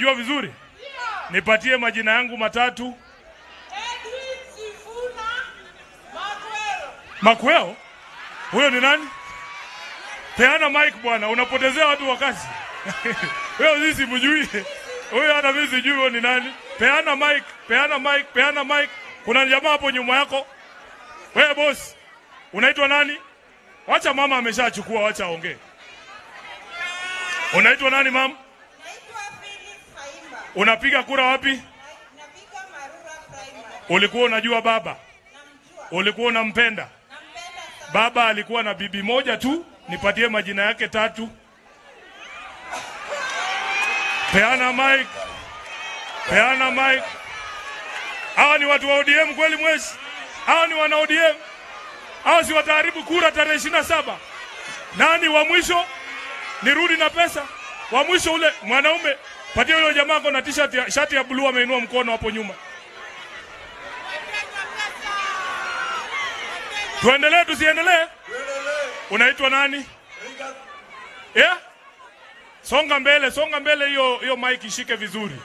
Unanijua vizuri? Nipatie majina yangu matatu. Edwin Sifuna Makweo. Makweo? Huyo ni nani? Peana mic bwana, unapotezea watu wakati. Wewe sisi mjui. Huyo hata mimi sijui huyo ni nani. Peana mic, peana mic, peana mic. Kuna jamaa hapo nyuma yako. Wewe boss, unaitwa nani? Wacha mama ameshachukua, wacha aongee. Unaitwa nani mam? Naitwa Phyllis Haimba. Unapiga kura wapi? Napiga Marura Primary. Ulikuwa unajua baba? Namjua. Ulikuwa unampenda? Nampenda sana. Baba alikuwa na bibi moja tu, nipatie majina yake tatu. Peana mic. Peana mic. Hawa ni watu wa ODM kweli mwezi? Hawa ni wana ODM? Hawa si wataharibu kura tarehe 27? Nani wa mwisho? Nirudi na pesa. Wa mwisho ule mwanaume, patia yule jamaa ako na t-shirt ya shati ya blue ameinua mkono hapo nyuma. Tuendelee tusiendelee? Unaitwa nani? Yeah? Songa mbele, songa mbele, hiyo mic ishike vizuri.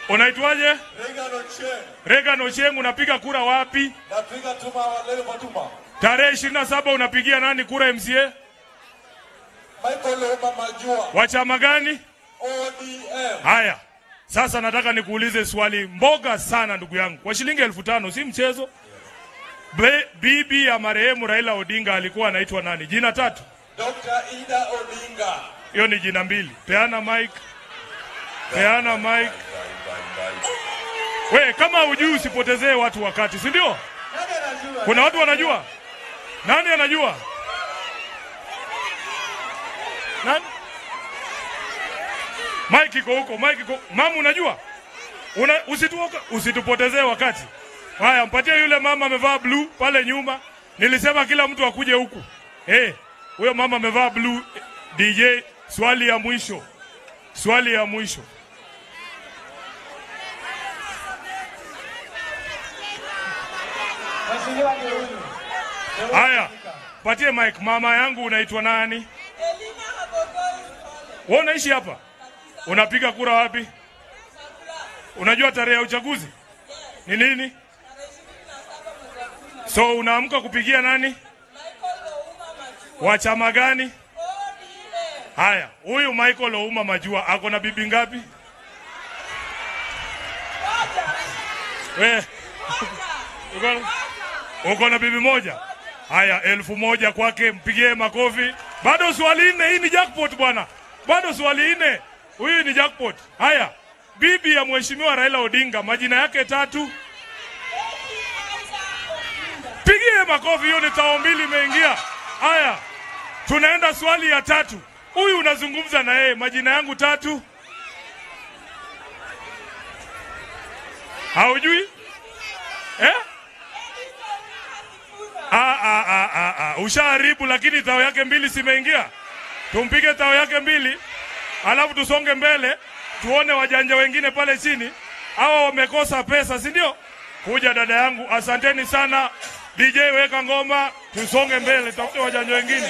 Unaitwaje? Regan Ochieng. Regan Ochieng, unapiga kura wapi? Napiga Tuma Walele Fatuma. Tarehe 27 unapigia nani kura MCA? Michael Ouma Majua. Wa chama gani? ODM. Haya. Sasa nataka nikuulize swali mboga sana ndugu yangu. Kwa shilingi 5,000 si mchezo. Bibi ya marehemu Raila Odinga alikuwa anaitwa nani? Jina tatu. Dr. Ida Odinga. Hiyo ni jina mbili. Peana mic. Peana mic. We, kama hujui usipotezee watu wakati, si ndio? Nani anajua? Kuna watu wanajua? Nani anajua? Nani? Mic iko huko, mic iko. Mama unajua? Usitupotezee wakati. Haya, mpatie yule mama amevaa blue pale nyuma. Nilisema kila mtu akuje huku. Huyo mama amevaa blue. DJ, swali ya mwisho. Swali ya mwisho. Haya, patie mic. Mama yangu unaitwa nani? Elina Habogoi Sole. Wewe unaishi hapa? Unapiga kura wapi? Unajua tarehe ya uchaguzi? Ni nini? Tarehe 27 mwezi wa 10. So unaamka kupigia nani? Michael Ouma Majua. Wa chama gani? ODM. Haya, huyu Michael Ouma Majua ako na bibi ngapi? Moja. We, Moja. uko na bibi moja? Haya, 1,000 kwake, mpigie makofi. Bado swali nne, hii ni jackpot bwana. Bado swali nne. Huyu ni jackpot. Haya, bibi ya Mheshimiwa Raila Odinga, majina yake tatu. Pigie makofi, hiyo ni tao mbili imeingia. Haya, tunaenda swali ya tatu. Huyu unazungumza na yeye, majina yangu tatu. Haujui? Eh? Ushaharibu, lakini tao yake mbili simeingia. Tumpige tao yake mbili, alafu tusonge mbele, tuone wajanja wengine pale chini. Hawa wamekosa pesa, si ndio? Kuja dada yangu, asanteni sana. DJ weka ngoma, tusonge mbele, tafute wajanja wengine.